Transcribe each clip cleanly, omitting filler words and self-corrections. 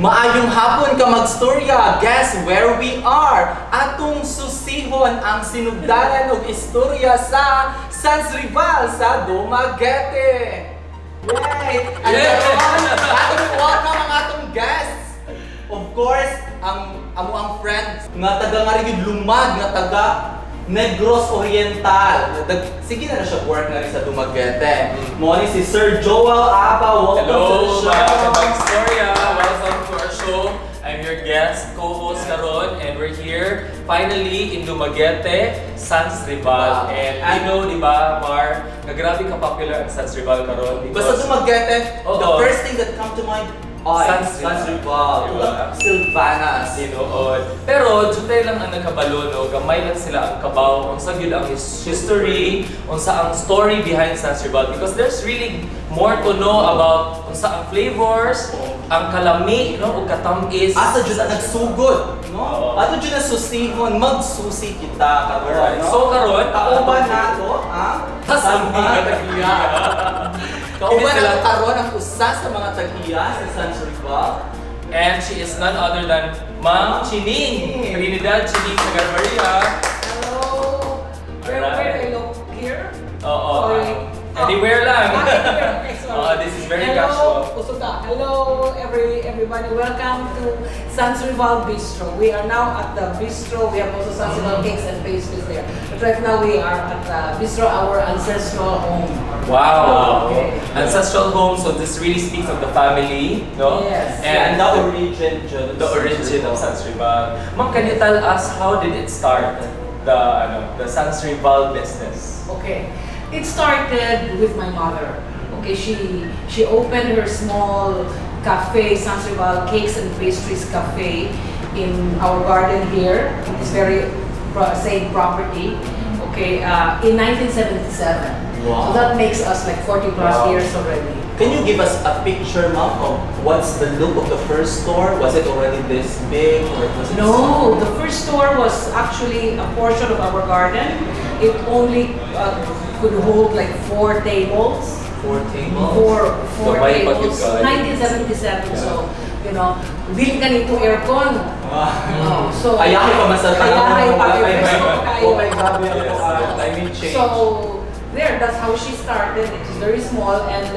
Maayong hapon ka magstorya. Guess where we are? Atong susihon ang sinugdanan og istorya sa Sans Rival sa Dumaguete. Yay! And karon, atong welcome ang atong guests. Of course, ang amo ang friends nga taga nga rin lumad nga taga Negros Oriental. Sige na na siya work na rin sa Dumaguete. Mo ni si Sir Joel Aba. Welcome Hello, to the show. Mga kabagstorya! Welcome to our show. I'm your guest, co-host karon, and we're here finally in Dumaguete, Sans Rival. And we know, di ba, Mar, nga grabe ka popular ang Sans Rival karon Basta because Dumaguete, the Oo. First thing that come to mind ay Sans Rival. Sans Rival. Diba? Silvanas. Tinuod. Pero jutay lang ang nagkabalo, no, gamay lang sila ang kabaw unsa gyud ang history, unsa ang story behind Sans Rival because there's really more to know about unsa ang flavors, ang kalami, no, ug katam-is. Asa jud ang nagsugod, no? Oo. Ato jud na susihon, magsusi kita karon, no? So karon, Kauban nato ang Sa mga tag-iya. Kauban Kini sila- nato karon ang usa sa mga tag-iya sa Sans Rival. And she is none other than Ma'am Chining, Trinidad Chining Sagarmaria. Hello. Where I look here? Oo. Sorry. Anywhere lang. Ah, anywhere. Okay, sorry. Oo, this is very Hello, casual. Kusuga. Hello, everybody. Welcome to Sans Rival Bistro. We are now at the bistro. We have also Sans Rival cakes and pastries there. But right now we are at the bistro, our ancestral home. Wow. Okay. Ancestral home, so this really speaks of the family, no? Yes. And And the origin jud the origin of Sans Rival. Ma'am, can you tell us how did it start, the ano, the Sans Rival business? Okay. It started with my mother. Okay, she opened her small cafe, Sans Rival Cakes and Pastries Cafe, in our garden here, in this very same property. Okay, in 1977. Wow. So that makes us like 40 plus years already. Can you give us a picture, ma'am, of what's the look of the first store? Was it already this big or was it No, the first store was actually a portion of our garden. It only could hold like four tables. Four tables? Four Gamay pa tables. gyud kaayo. 1977. So, dili ka nito aircon. Ah. Oh, so, Ayahay pa man sa Ayahay pa, Wala kay presko pa kaayo. Oh my God, Yes, climate change. So, there, that's how she started. It was very small, and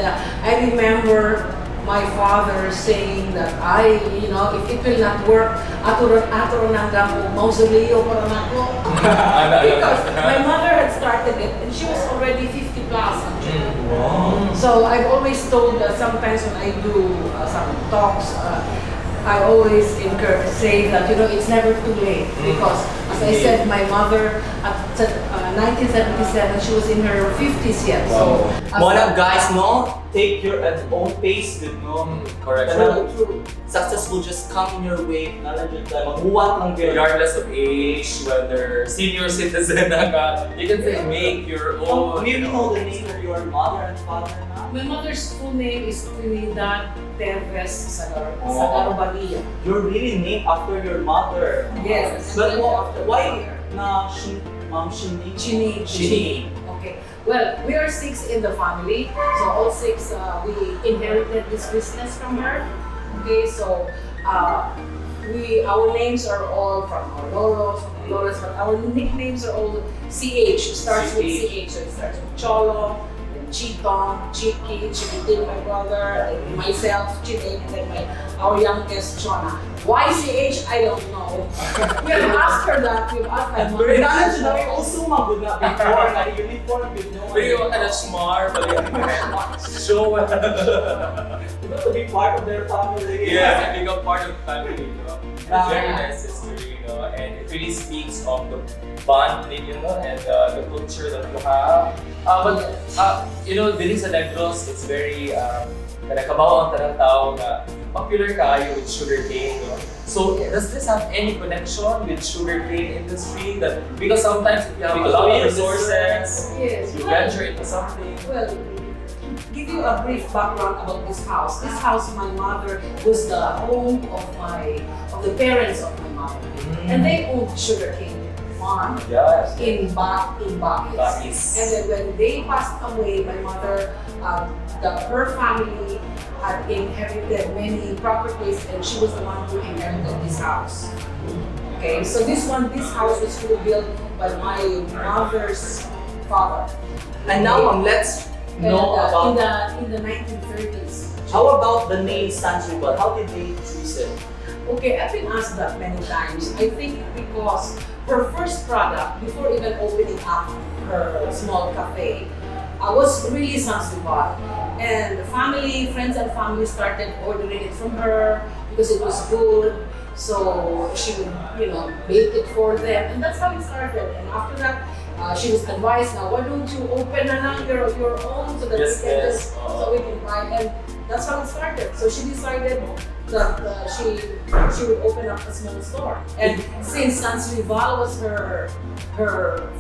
I remember my father saying that if it will not work, ato ron ang gamo, mausoleo para nako. Because my mother had started it, and she was already 50 plus, actually. So I've always told that sometimes when I do some talks, I always say that it's never too late because, as I said, my mother at 1977, she was in her 50s yet. So Mo na guys, no? Take your at own pace, good, no? Correct. Kanang success will just come in your way. Nala jud tayo, maghuwat lang gyud. Regardless of age, whether senior citizen na ka, you can still make your Oh, own. may we know the name of your mother and father na? My mother's full name is Trinidad Teves Oh. Sagarbarria. You're really named after your mother. Yes. But why na she, Ma'am Shini? Chini. Chini. Okay. Well, we are six in the family. So all six, we inherited this business from her. Okay, so we our names are all from our lolos, from our lolas, but our nicknames are all CH. It starts with CH. CH. So it starts with Cholo, then Chitong, Chiki, Chiquitin, my brother, then myself, Chining, and then my our youngest, Chona. Why CH? I don't know. We have asked her that. We've asked my mom. Pero na siya also magud na before na uniform with no. Pero yung ka na smart, show. To be part of their family. Yes, and become part of the family, you know. Very nice history, and it really speaks of the bond, and the culture that you have. But diri sa Negros, it's very, kanang kabaw ang tanang tao nga popular kaayo with sugarcane, no? So, does this have any connection with sugarcane industry? That because sometimes if you have a Because lot we of use resources, you Well, venture into something. Well, give you a brief background about this house. This house, my mother was the home of the parents of my mother, and they owned sugarcane farm in Bais. Bais. And then when they passed away, my mother, her family had inherited many properties, and she was the one who inherited this house. Okay, so this house was really built by my mother's father. And now, ma'am, let's know And, about in the 1930s. How about the name Sans Rival? How did they choose it? Okay, I've been asked that many times. I think because her first product, before even opening up her small cafe, was really Sans Rival. And the family, friends and family started ordering it from her because it was good. So she would bake it for them. And that's how it started. And after that, she was advised, "Now, why don't you open na lang your own so that we can just, so we can buy?" And that's how it started. So she decided that she would open up a small store. And since Sans Rival was her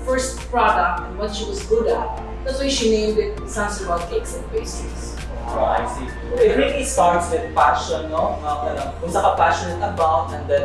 first product and what she was good at, that's why she named it Sans Rival Cakes and Pastries. Oh, I see. It really starts with passion, no? Mga kanang, kung unsa ka passionate about, and then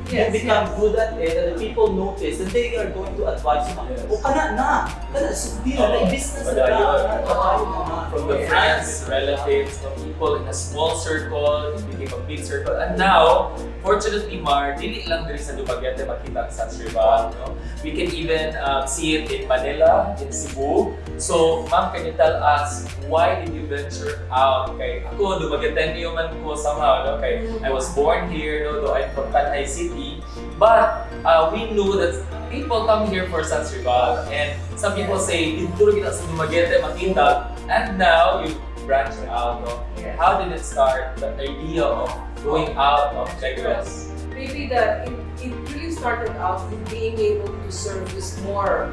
you become good at it, and the people notice, and they are going to advise you, "Oh, kana na, kana, sugdi na, Oo. Business na Padayon. ka, padayon na." From the friends, relatives, the people in a small circle, it became a big circle. And now, fortunately, Mar, dili lang diri sa Dumaguete makita ang Sans Rival, no? We can even see it in Manila, in Cebu. So, ma'am, can you tell us why did you venture out? Kay ako, Dumagueteño man ko somehow, no? Kay I was born here, no? Though I'm from Tanay City. But we knew that people come here for Sans Rival, and some people say, "Didto ra kita sa Dumaguete makita." And now, you branch out, no? How did it start, the idea of going out of Negros? Maybe it really started out with being able to service more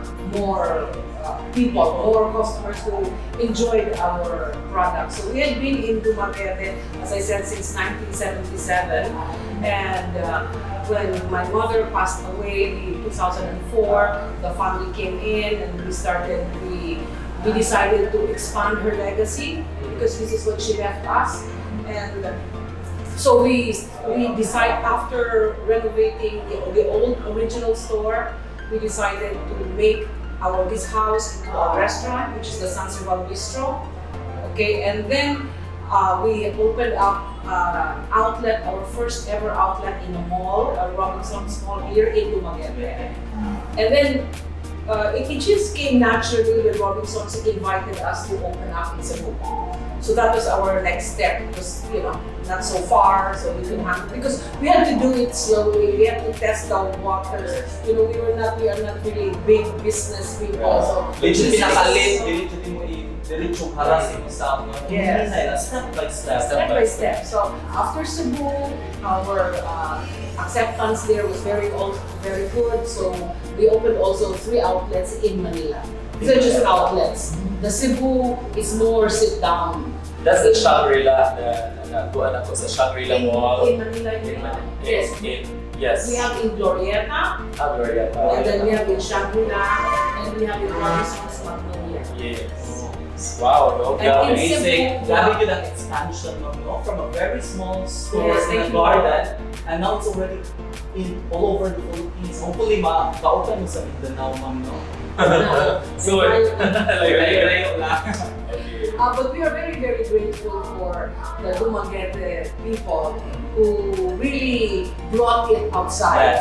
people, more customers who enjoyed our product. So we had been in Dumaguete, as I said, since 1977, and when my mother passed away in 2004, the family came in and we started. We decided to expand her legacy because this is what she left us, and so we decide after renovating the old original store, we decided to make our this house into a restaurant, which is the Sans Rival Bistro. Okay, and then we opened up outlet, our first ever outlet in a mall, a Robinson's Mall here in Dumaguete. And then it just came naturally when Robinson's invited us to open up in Cebu. So that was our next step. It was not so far, so we could handle, because we had to do it slowly. We had to test the waters. We are not really big business people. So Legit pinakalit, dili jud mo i diretso harass mo sa no? Yes. Hinay lang, step by step. Step by step. So after Cebu, our acceptance there was very good. So we opened also three outlets in Manila. These are just outlets. The Cebu is more sit down. That's the Shangri-La na nakuha nako sa Shangri-La Mall. In Manila, you In mean? Manila. Yes. Yes. We have in Glorieta, Ah, Glorieta. and then we have in Shangri-La, and we have in Robinson's Magnolia. Yes. Wow, no? And in Amazing. Cebu, Grabe yun ang expansion, ma'am, no? From a very small store Yes, in a thank you. Garden, and now it's already in all over the Philippines. Hopefully, ma-open mo sa Mindanao, ma'am, no? Soon. Layo-layo lang. Okay. But we are very, very grateful for the Dumaguete people who really brought it outside.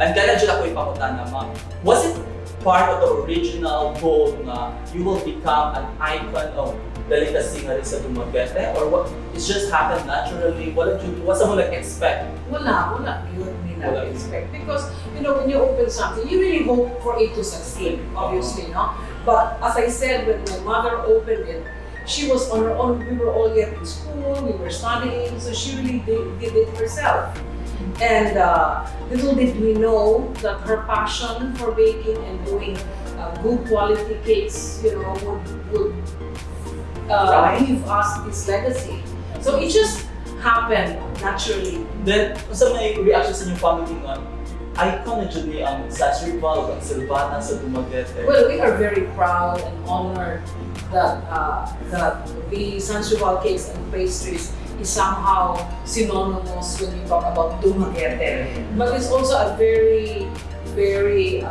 And kana jud ako ipangutana, ma'am. Was it part of the original goal na you will become an icon of delicacy nga rin sa Dumaguete? Or what, it just happened naturally? Wala jud, wasa mo nag-expect? Wala, wala yun may Wala. Expect. Because, when you open something, you really hope for it to succeed, obviously, no? But as I said, when my mother opened it, she was on her own. We were all yet in school, we were studying, so she really did it herself. And little did we know that her passion for baking and doing good quality cakes would give us this legacy. So it just happened naturally. Then, unsa may reaction sa inyong family nga icon na jud ni ang Sans Rival ug ang Silvana sa Dumaguete? Well, we are very proud and honored that the Sans Rival Cakes and Pastries is somehow synonymous when you talk about Dumaguete. But it's also a very, very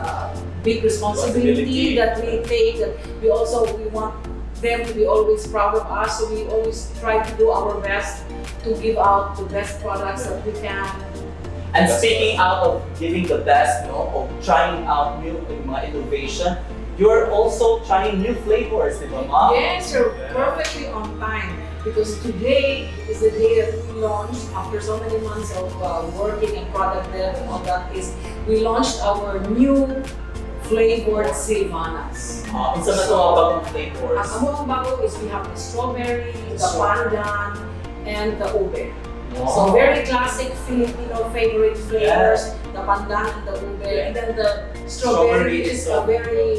big responsibility Responsibility. That we take. That we also we want them to be always proud of us. So we always try to do our best to give out the best products that we can. And speaking out of giving the best, no, of trying out new mga innovation, you're also trying new flavors, di ba, ma'am? Yes, you're perfectly on time because today is the day that we launched after so many months of working and product dev and all that is we launched our new flavored Silvanas. Ah, unsa na to mga bagong flavors? Ang among bago is we have the strawberry, the Strawberry. Pandan, and the ube. Wow. So very classic Filipino favorite flavors, the pandan and the ube, and then the strawberry, Strawberry which is is a very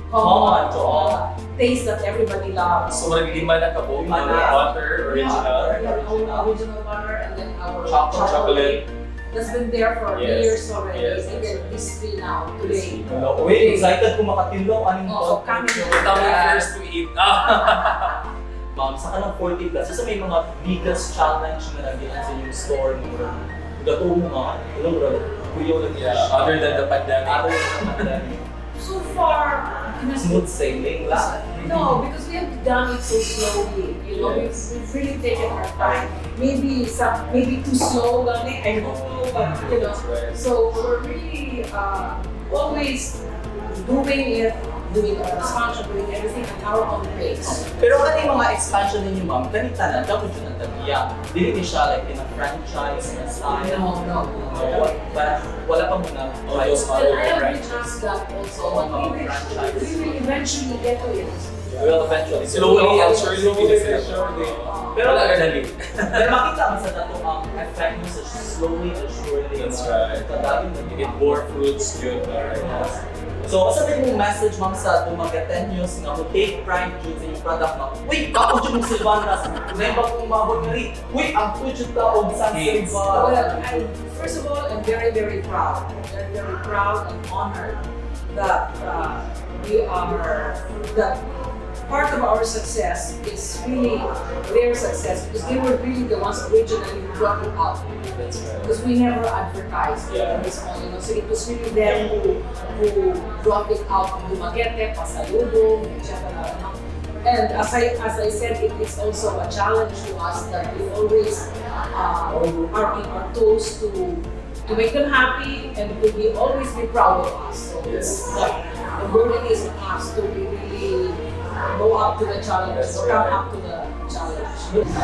common common to all. Taste that everybody loves. So, murag lima na kabuok, Lima no? na. Butter, original. Yeah, we have our original butter and then our Chocolate. Chocolate. That's been there for years already. Yes, and that's then right. these three now, today. Hello. Wait, excited ko makatilong aning Oh, so coming So, tama yung first to eat. Ah! Ma'am, sa kanang 40 plus, sa may mga biggest challenge na nagian sa inyong store mo, gato mo nga, hello bro, kuyo lang. Yeah, other than the pandemic. Other than the pandemic. So far, Smooth sailing lang. No, because we have done it so slowly. We've really taken our time. Maybe some, maybe too slow, gani. I don't know, but. That's right. So we're really always doing it, doing our expansion, doing everything at our own pace. Pero kani mga expansion ninyo, ma'am, kani tanan, dapat yun ang tagiya. Dili ni siya like in a franchise na style. No. No, but wala pa muna. All those Well, other I have been branches. asked that also, but we will eventually get to it. We will eventually. Slowly and surely, Slowly sila. and surely. Pero, Wala ka dali. Pero makita mo sa dato ang effect mo sa slowly and surely. That's no? right. Padayon na You get more fruits, good. Alright. So, asa din mong message, ma'am, sa Dumagueteños nga mo take pride jud sa inyong product, ma'am? Uy, kako jud mong Silvanas. Unay ba kong umabot nga rin? Uy, ang food jud ta og San Kids. Silva. Well, first of all, I'm very, very proud. I'm very, very proud and honored that we are, that part of our success is really their success because they were really the ones originally who brought it out. That's right. Because we never advertised. It was all, so it was really them who brought it out in Dumaguete, Pasalubong, etc. And as I said, it is also a challenge to us that we always are on our toes to make them happy and to be always be proud of us. So it's the burden is on us to be really go up to the challenge That's or come right. up to the challenge.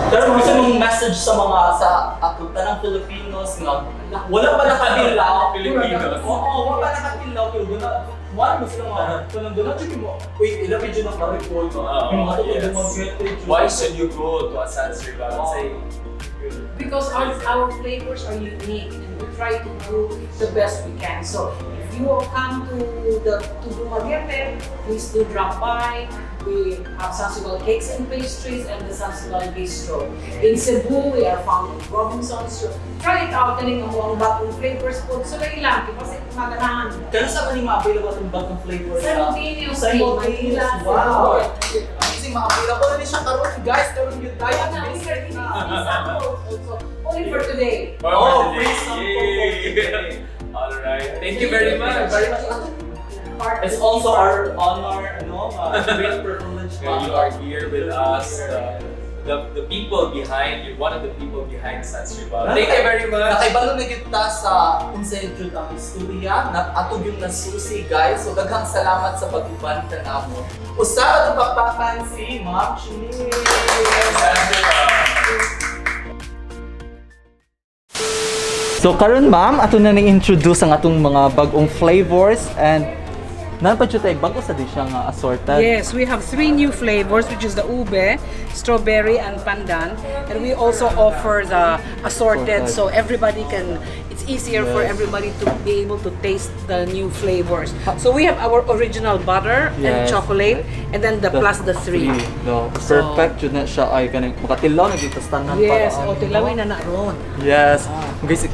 Pero gusto mong message sa mga sa ato tanang Filipinos nga wala pa nakatilaw. Filipinos. Oo, wala pa nakatilaw pero guna wala mo sila mga kanang guna jud mo. Uy, ila jud ang ka-report. Oo, Yung mga to yes. Dumaguete jud. Why should you go to a San Silva? Oh. Say, Because our flavors are unique and we try to do the best we can. So if you all come to Dumaguete, please do drop by. We have Sansigal Cakes and Pastries and the Sansigal Bistro. In Cebu, we are found in Robinson's. So try it out, kaning amo ang bagong flavors po. So lang, kasi maganahan. Kano sa kaning ma-available atong bagong flavor sa Simultaneously, Simultaneous. Manila, Wow. Cebu. Amazing, ma-available na siya karon guys, karon yun tayo. Kaya na, we are giving free samples also. Only for today. Oh, free sample for Yay. today. All right. Thank you very much. Very much. It's also our honor, ano, great privilege. Yeah, you are here with us, the people behind you, one of the people behind Sans Rival. Thank you very much. Nakaibalo na gyud ta sa unsay jud ang istorya, na ato yung nasusi guys. So daghang salamat sa pag-uban kanamo. Usa ka pakpakan si Ma'am Chinese. Sans Rival. So karon ma'am, ato na ning introduce ang atong mga bag-ong flavors and naa pa jud tay bag-o sa di siya nga assorted. Yes, we have three new flavors, which is the ube, strawberry, and pandan. And we also offer the assorted, Assorted. So everybody can, it's easier for everybody to be able to taste the new flavors. So we have our original butter and chocolate, and then the, plus the three. No, perfect jud na siya ay kaning makatilaw na gyud tas tanan Yes, para o ano. tilawin na na ron. Yes. Guys,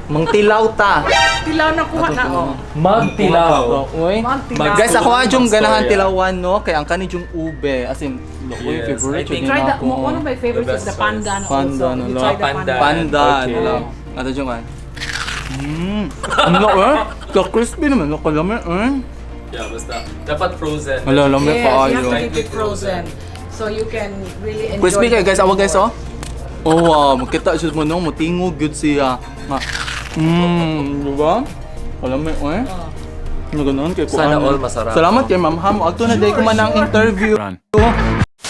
mangtilaw ta. Tilaw na kuha na, oh. Magtilaw. Uy. Magtilaw. Guys, ako nga yung ganahan Storya. tilawan no kay ang kani yung ube as in lokoy Yes, favorite I think- yun Try na the, ako. one of my favorites The is the best choice. pandan also. Pandan, You ano? try the Pandan. pandan. Pandan. Okay. Alam. Ato yung kan. Ano eh? Ka crispy naman no kalami eh. Yeah, basta. Dapat frozen. Wala, lami Yes, you kaayo. have to keep it frozen. So you can really enjoy Crispy kayo the guys, awa guys flavor. Oh. Oh wow, makita siya mo no, mutingog gyud siya. Nga. Di ba? Alam mo eh. Oh. Ano ganun kay Sana kuan. all masarap. Salamat kay Ma'am Ham. Agto na day ko man ang interview. Oh,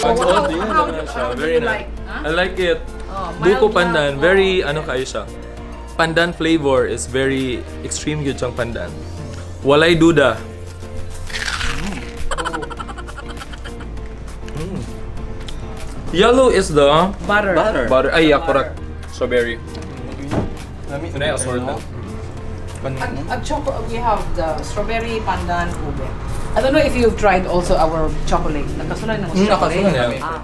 how do Very you nice. like? Huh? I like it. Oh, mild Buko pandan, lang. very Oh, ano kayo siya. Pandan flavor is very extreme gyud siyang pandan. Walay duda. Yellow is the Butter. Butter. butter. Ay, yeah, correct. Strawberry. Lami. Ito na yung assortment. At choco, we have the strawberry, pandan, ube. I don't know if you've tried also our chocolate. Nakasulay na mo chocolate. Nakasulay namin. Ah.